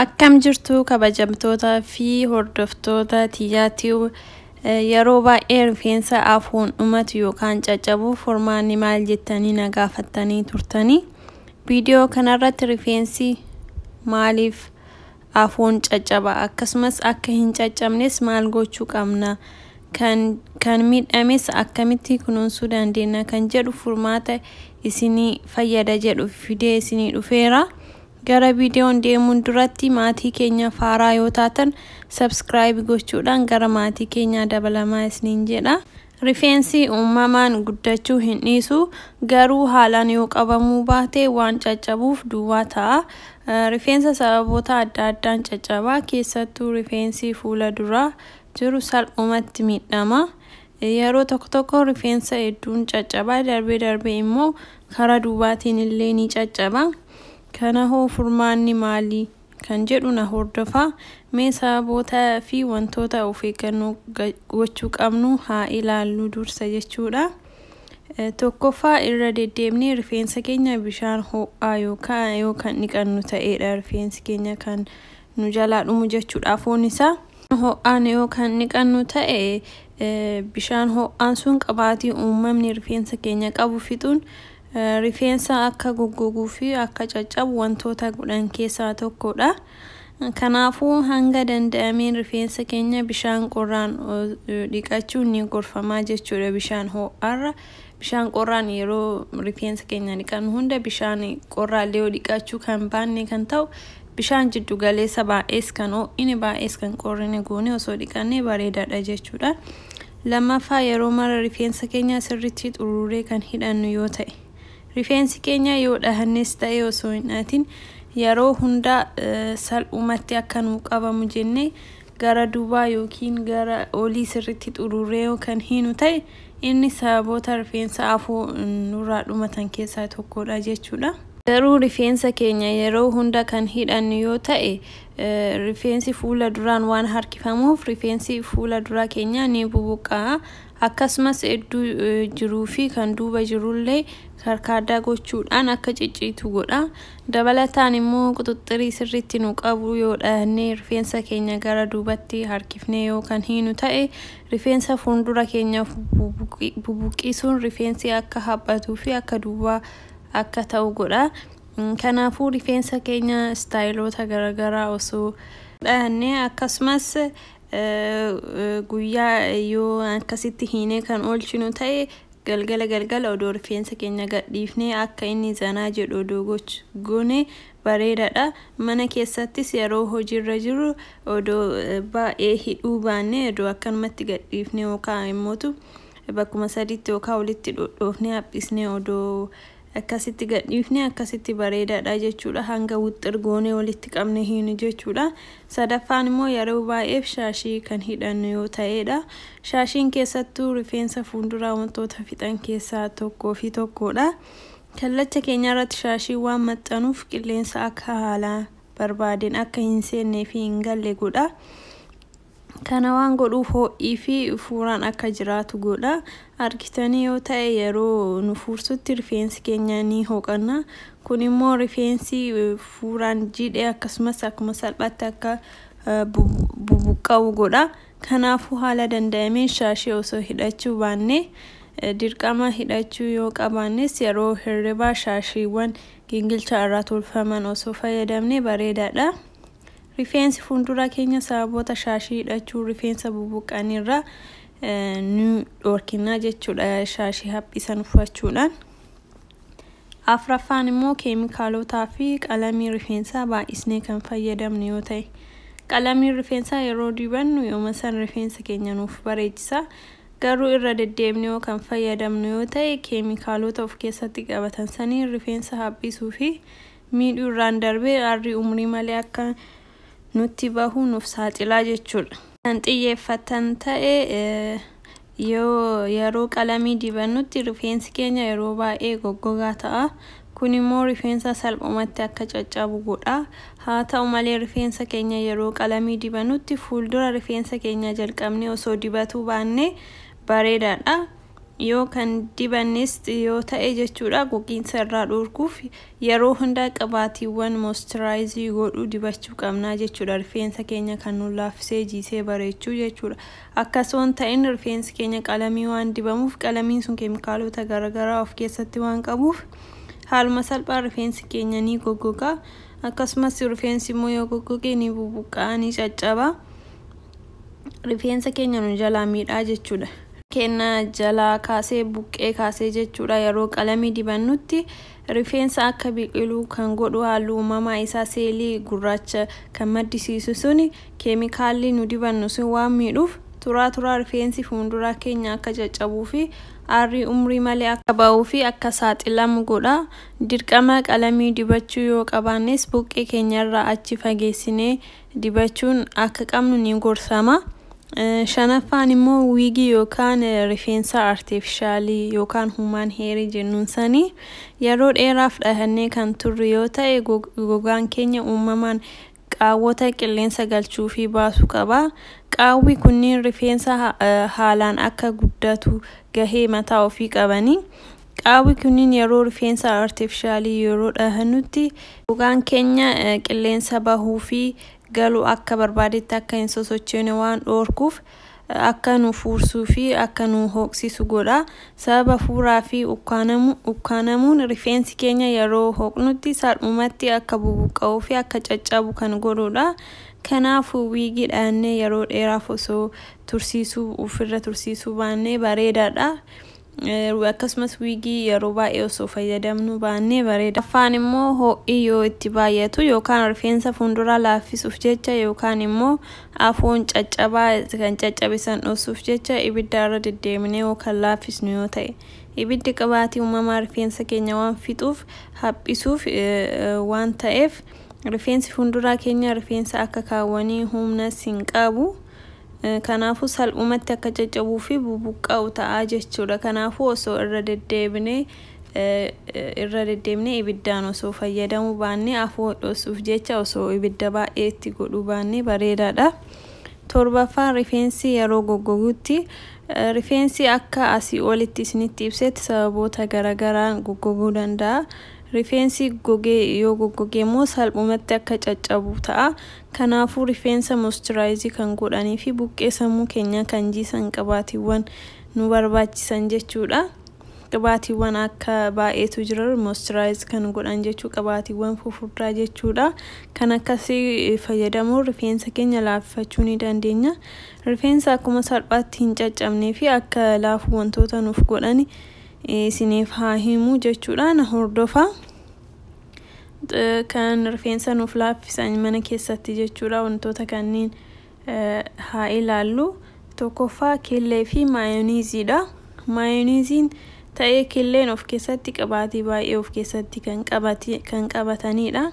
Akkam jirtu kabajamtootaa fi hordoftoota Tiyyaa Yeroo baay'ee rifeensa afuun dhumatu yookaan caccabuuf furmaanni maal jettanii na gaafattanii turtanii. Viidiyoo kanarratti rifeensi maaliif afuun caccaba, akkasumas akka hin caccabnes maal gochuu qabna, kan miidhames akkamitti kunuunsuu dandeenya kan jedhu furmaata isinii fayyada jedhu fidee isinii dhufeera. Gara viidiyoon deemuun duratti maatii keenya faaraa yoo taatan subscribe gochuudhaan gara maatii keenyaa dabalamaa isiniin jedha. Rifeensi uumamaan guddachuu hin dhiisu, garuu haalaan yoo qabamuu baate waan caccabuuf duwwaa ta'a. Rifeensa sababoota adda addaan caccabaa, keessattuu rifeensi fuula duraa jiru salphumatti miidhama. Yeroo tokko tokko rifeensa hedduun caccabaa, darbee darbee immoo karaa duubaatiin illee ni caccaba. Kana hoo furmaanni maali kan jedhu na hordofaa. Mee sababoota fi wantoota of eeggannoo gochuu qabnu haa ilaallu dursa jechuudha. Tokkoffaa, irra deddeebinee rifeensa keenya bishaan ho'aa yookaan yoo kan dhiqannu ta'edha rifeensi keenya kan nu jalaa dhumu jechuudha afuun isaa. Ho'aan yoo kan dhiqannu ta'e, bishaan ho'aan sun qabaatii uumamni rifeensa keenya qabu fixuun rifeensa akka goggoguu fi akka caccabu wantoota godhan keessaa tokkodha. Kanaafuu hanga danda'ameen rifeensa keenya bishaan qorraan dhiqachuun ni gorfamaa jechuudha bishaan ho'aarra. Bishaan qorraan yeroo rifeensa keenya dhiqannu hunda, bishaan qorraallee yoo dhiqachuu kan baanne kan ta'u, bishaan jiddu galeessa, baay'ees kan ho'ine baay'ees kan qorrine goone osoo dhiqannee bareedaadha jechuudha. Lammaffaa, yeroo mara rifeensa keenya sirriitti xuruuree kan hidhannu yoo ta'e. Rifeensi keenya yoo dhahannes ta'e osoo hin dhahatin yeroo hunda salphumatti akka nuu qabamu jennee gara duubaa yookiin gara olii sirriitti xuruuree yoo kan hiinu ta'e, inni sababoota rifeensa afoo nurraa dhumatan keessaa tokkodha jechuudha. Garuu rifeensa keenya yeroo hunda kan hidhannu yoo ta'e, rifeensi fuula duraan waan harkifamuuf rifeensi fuula duraa keenya ni bubuqqa'a. Akkasumas hedduu jiruu fi kan duuba jirullee karkaaddaa gochuudhaan akka cicciitu godha. Dabalataan immoo quxuxxirii sirriitti nu qabu yoo dhahannee rifeensa keenya gara duubatti harkifnee yoo kan hiinu ta'e, rifeensa fuuldura keenya bubuqqisuun rifeensi akka haphatuu fi akka duwwaa akka ta'u godha. Kanaafuu rifeensa keenya istaayilota garaagaraa osoo dhahannee, akkasumas guyyaa yoo akkasitti hiinee kan oolchinu ta'e, galgala galgala odoo rifeensa keenya gadhiifnee akka inni zanaa jedhu odoo goone bareedaadha. Mana keessattis yeroo hojiirra jiru odoo baay'ee hidhuu baannee, odoo akkanumatti gadhiifnee yookaan immootu bakkuma sadiitti yookaan walitti dhodhoofnee haphisnee odoo akkasitti gadhiifnee akkasitti bareedaadha jechuudha. Hanga wuxxir goonee walitti qabne hiinu jechuudha. Sadaffaan immoo yeroo baay'eef shaashii kan hidhannu yoo ta'edha. Shaashiin keessattuu rifeensa fuulduraa wantoota fixan keessaa tokkoo fi tokkodha. Kallacha keenya irratti shaashii waan maxxanuuf qilleensa akka haala barbaadeen akka hin seennee fi hin galle godha. Kana waan godhuuf ho'ii fi fuuraan akka jiraatu godha. Argitanii yoo ta'e, yeroo nu fuursutti rifeensi keenya ni hooqanna. Kun immoo rifeensi fuuraan jiidhee akkasumas akkuma salphaatti akka bubuqqa'u godha. Kanaafuu haala danda'ameen shaashii osoo hidhachuu baannee, dirqama hidhachuu yoo qabaannes yeroo hirribaa shaashiiwwan gingilchaa irraa tolfaman osoo fayyadamne bareedaadha. Rifeensi fuuldura keenya sababoota shaashii hidhachuu rifeensa bubuqqanirraa nu dhorkina jechuudha shaashii haphisan uffachuudhaan. Afraffaan immoo keemikaalotaa fi qalamii rifeensaa baay'isnee kan fayyadamnu yoo ta'e. Qalamiin rifeensaa yeroo dibannu yooma san rifeensa keenya nuuf bareechisa. Garuu irra deddeebinee yoo kan fayyadamnu yoo ta'e, keemikaalota of keessatti qabatan sanii rifeensa haphisuu fi miidhuu irraan darbee aarri umrii malee akka nutti bahu nuuf saaxilaa jechuudha. Kan xiyyeeffatan ta'e, yoo yeroo qalamii dibannutti rifeensi keenya yeroo baay'ee goggogaa ta'a. Kun immoo rifeensa salphumatti akka caccabu godha. Haa ta'u malee, rifeensa keenya yeroo qalamii dibannutti fuuldura rifeensa keenya jalqabnee osoo dibatuu baannee bareedaadha. Yoo kan dibannes yoo ta'e jechuudha, gogiinsa irraa dhorkuuf yeroo hundaa qabaatiiwwan moisturize godhuu dibachuu qabna jechuudha. Rifeensa keenya kan nu laaffisee jiisee bareechuu jechuudha. Akkasuma ta'in rifeensi keenya qalamii waan dibamuuf, qalamiin sun keemikaalota garaagaraa of keessatti waan qabuuf, haaluma salphaa rifeensi keenya ni goggoga. Akkasumas rifeensi immoo yoo goggoge ni bubuqqa'a, ni caccaba. Rifeensa keenya nu jalaa miidhaa jechuudha. Kenna jalaa kaasee, buqqee kaasee jechuudha, yeroo qalamii dibannutti rifeensa akka biqiluu kan godhu, halluu uumamaa isaa seelii gurraacha kan maddisiisu suni, keemikaalli nu dibannu sun waan miidhuuf, turaa turaa rifeensi fuulduraa keenya akka caccabuu fi aarrii umrii malee akka ba'uu fi akka saaxilamu godha. Dirqama qalamii dibachuu yoo qabaannes buqqee keenyarraa achi fageessinee dibachuun akka qabnu ni gorsama. Shanaffaan immoo wiigii yookaan rifeensa artificial yookaan human hair jennuun sanii yeroo dheeraaf dhahannee kan turre yoo ta'e, gogaan keenya uumamaan qaawwota qilleensa galchuu fi baasuu qaba. Qaawwi kunniin rifeensa haalaan akka guddatu gahee mataa ofii qabanii. Qaawwi kunniin yeroo rifeensa artificial yeroo dhahannutti gogaan keenya qilleensa bahuu fi galuu akka barbaadetti akka hin sosochoone waan dhoorkuuf, akka nu fuursuu fi akka nu hooqsisu godha. Sababa fuuraa fi ukkaanamuun rifeensi keenya yeroo hooqnutti salphumatti akka bubuqqa'uu fi akka caccabu kan godhudha. Kanaafuu wiigii dhahannee yeroo dheeraaf osoo tursiisuu, ofirra tursiisuu baannee bareedaadha. Akkasumas wiigii yeroo baay'ee osoo fayyadamnu baannee bareeda. Afaan immoo ho'i yoo itti baay'atu yookaan rifeensa fuulduraa laaffisuuf jecha yookaan immoo afoon caccabaa kan caccabe san dhoosuuf jecha ibidda irra deddeebinee yookaan laaffisnu yoo ta'e, ibiddi qabaatii uumamaa rifeensa keenya waan fixuuf, haphisuuf waan ta'eef, rifeensi fuulduraa keenya rifeensa akka kaawwanii humnas hin qabu. Kanaafuu salphumatti akka caccabuu fi bubuqqa'u ta'a jechuudha. Kanaafuu osoo irra deddeebinee ibiddaan osoo fayyadamuu baannee, afoo dhoosuuf jecha osoo ibidda baay'ee itti godhuu baannee bareedaadha. Torbaffaan rifeensi yeroo goggogutti, rifeensi akka asii olitti isinitti ibsetti sababoota garagaraan goggoguu danda'a. Rifeensi gogee yoo goggoge immoo salphumatti akka caccabu ta'a. Kanaafuu rifeensa moisturize kan godhanii fi buqqee sammuu keenyaa kan jiisan qabaatiiwwan nu barbaachisan jechuudha. Qabaatiiwwan akka baay'eetu jira moisturize kan godhan jechuu, qabaatiiwwan fufurdaa jechuudha. Kan akkasii fayyadamuun rifeensa keenya laaffachuu ni dandeenya. Rifeensa akkuma salphaatti hin caccabnee fi akka laafu wantoota nuuf godhan isiniif haa himu jechuudha. Na hordofa. Kan rifeensa nuuf laaffisan mana keessatti jechuudha, wantoota kanneen haa ilaallu. Tokkoffaa killee fi maayoniiziidha. Maayoniiziin ta'ee killeen of keessatti qabaatii baay'ee of keessatti kan qabatanidha.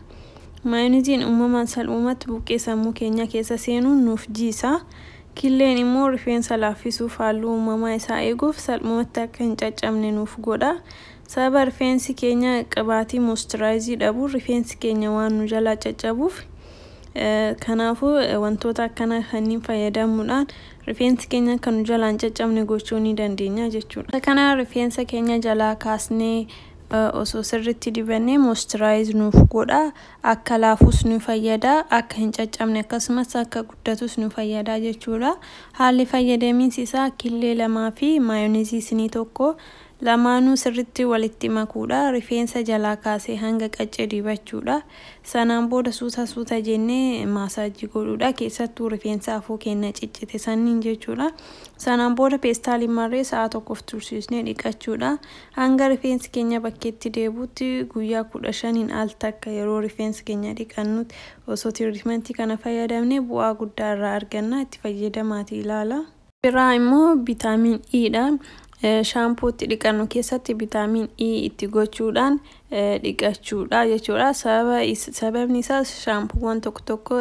Maayoniiziin uumamaan salphumatti buqqee sammuu keenya keessa seenuun nuuf jiisa. Killeen immoo rifeensa laaffisuuf, halluu uumamaa isaa eeguuf, salphumatti akka hin caccabne nuuf godha. Sababa rifeensi keenya qabaatii moisturize dhabuun rifeensi keenya waan nu jalaa caccabuuf, kanaafuu wantoota akkanaa kanneen fayyadamuudhaan rifeensi keenya akka nu jalaa hin caccabne gochuu ni dandeenya jechuudha. Kana rifeensa keenya jalaa kaasnee osoo sirriitti dibannee moisturize nuuf godha. Akka laafus nu fayyada, akka hin caccabne akkasumas akka guddatus nu fayyada jechuudha. Haalli fayyadamiinsi isaa killee lamaa fi maayonizii sinii tokko lamaanuu sirriitti walitti makuudha. Rifeensa jalaa kaasee hanga qaccee dibachuudha. Sanaan booda suuta suuta jennee massage godhuudha. Keessattuu rifeensa afoo keenya ciccite sanniin jechuudha. Sanaan booda peestaaliin marree sa'a tokkoof tursiisnee dhiqachuudha. Hanga rifeensi keenya bakkeetti deebuutti guyyaa 15n al takka yeroo rifeensa keenya dhiqannutti osoo treatment kana fayyadamne bu'aa guddaa irraa arganna. Itti fayyadamaatii ilaala. Biraa immoo vitamin E dha. Shaampoo itti dhiqannu keessatti vitamin E itti gochuudhaan dhiqachuudha jechuudha. Sababni isaas shaampuuwwan tokko tokko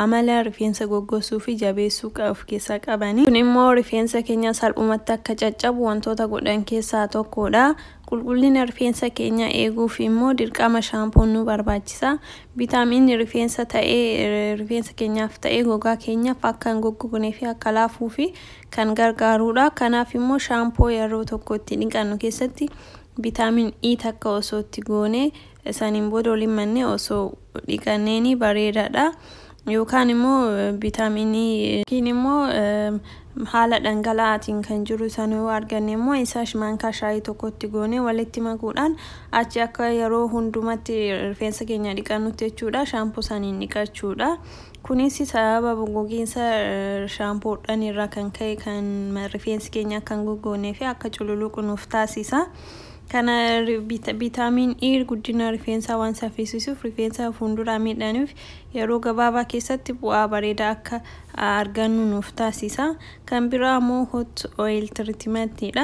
Amala rifeensa goggogsuu fi jabeessuu of keessaa qabani. Kun immoo rifeensa keenya salphumatti akka caccabu wantoota godhan keessaa tokkodha. Qulqullina rifeensa keenya eeguuf immoo dirqama shaampoon nu barbaachisa. Vitaaminni rifeensa ta'ee rifeensa keenyaaf ta'ee gogaa keenyaaf akka hin goggognee fi akka laafuu fi kan gargaarudha. Kanaaf immoo shaampoo yeroo tokko itti dhiqannu keessatti vitaamin E takka osoo itti goone saniin booda waliin mannee osoo dhiqanneeni bareedaadha. Yookaan immoo vitaaminii yookiin immoo haala dhangala'aatiin kan jiru san yoo arganne immoo isa maankaa shaayii tokkotti goone walitti makuudhaan achi akka yeroo hundumatti rifeensa keenya dhiqannutti jechuudha shaampoo saniin dhiqachuudha. Kunis sababa gogiinsa shaampoodhaan irraa kan ka'e kan rifeensi keenya akka hin goggognee fi akka cululuqu nuuf taasisa. Kana vitaamin E guddina rifeensaa waan saffisiisuuf rifeensa fuulduraa miidhaniif yeroo gabaabaa keessatti bu'aa bareedaa akka argannu nuuf taasisa. Kan biraa immoo hot oil treatmentidha.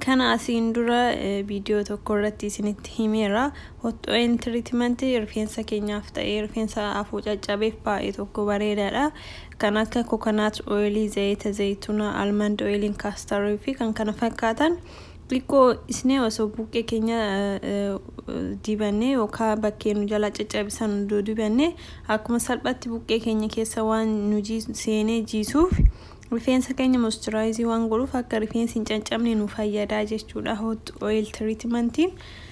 Kana asiin dura viidiyoo tokko irratti isinitti himeera. Hot oil treatment rifeensa keenyaaf ta'ee rifeensa afuu caccabeef baay'ee tokko bareedaadha. Kan akka coconut oilii, zayita zayituunaa, almond oiliin, castor fi kan kana fakkaatan xiqqoo isnee osoo buqqee keenya dibannee yookaan bakkee nu jala caccabisan iddoo dibannee akkuma salphatti buqqee keenya keessa waan nu seenee jiisuuf rifeensa keenya moisturize waan godhuuf akka rifeensi hin caccabne nu fayyadaa jechuudha. Hot oil treatmentiin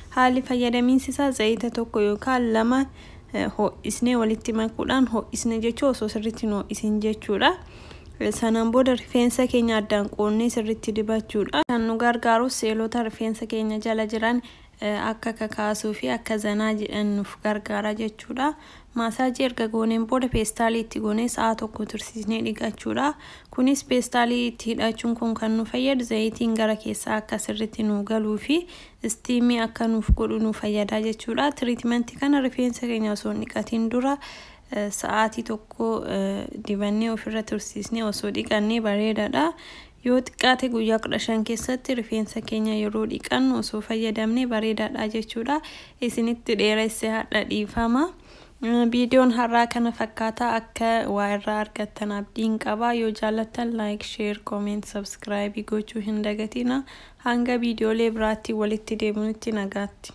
haalli fayyadamiinsi isaa zayita tokko yookaan lama ho'isnee walitti makuudhaan, ho'isne jechuun osoo sirriitti hin ho'isin jechuudha. Sanaan booda rifeensa keenya addaan qoonnee sirriitti dibachuudha. Kan nu gargaaru seelota rifeensa keenya jala jiran akka kakaasuu fi akka zanaa jedhan nuuf gargaara jechuudha. Maasaajii erga gooneen booda peestaalii itti goonee sa'a tokko tursiisnee dhiqachuudha. Kunis peestaalii itti hidhachuun kun kan nu fayyadu zayitiin gara keessaa akka sirriitti nu galuu fi steamii akka nuuf godhu nu fayyada jechuudha. Treatmentii kana rifeensa keenya osoo hin dhiqatiin dura sa'aatii tokko dibannee ofirra tursiisnee osoo dhiqannee bareedaadha. Yoo xiqqaate guyyaa 15 keessatti rifeensa keenya yeroo dhiqannu osoo fayyadamne bareedaadha jechuudha. Isinitti dheeresse hadha, dhiifama. Viidiyoon har'aa kana fakkaata. Akka waa irraa argattan abdiin qaba. Yoo jaallattan like, share, comment, subscribe gochuu hin dagatina. Hanga viidiyoolee biraatti walitti deebinutti nagaatti.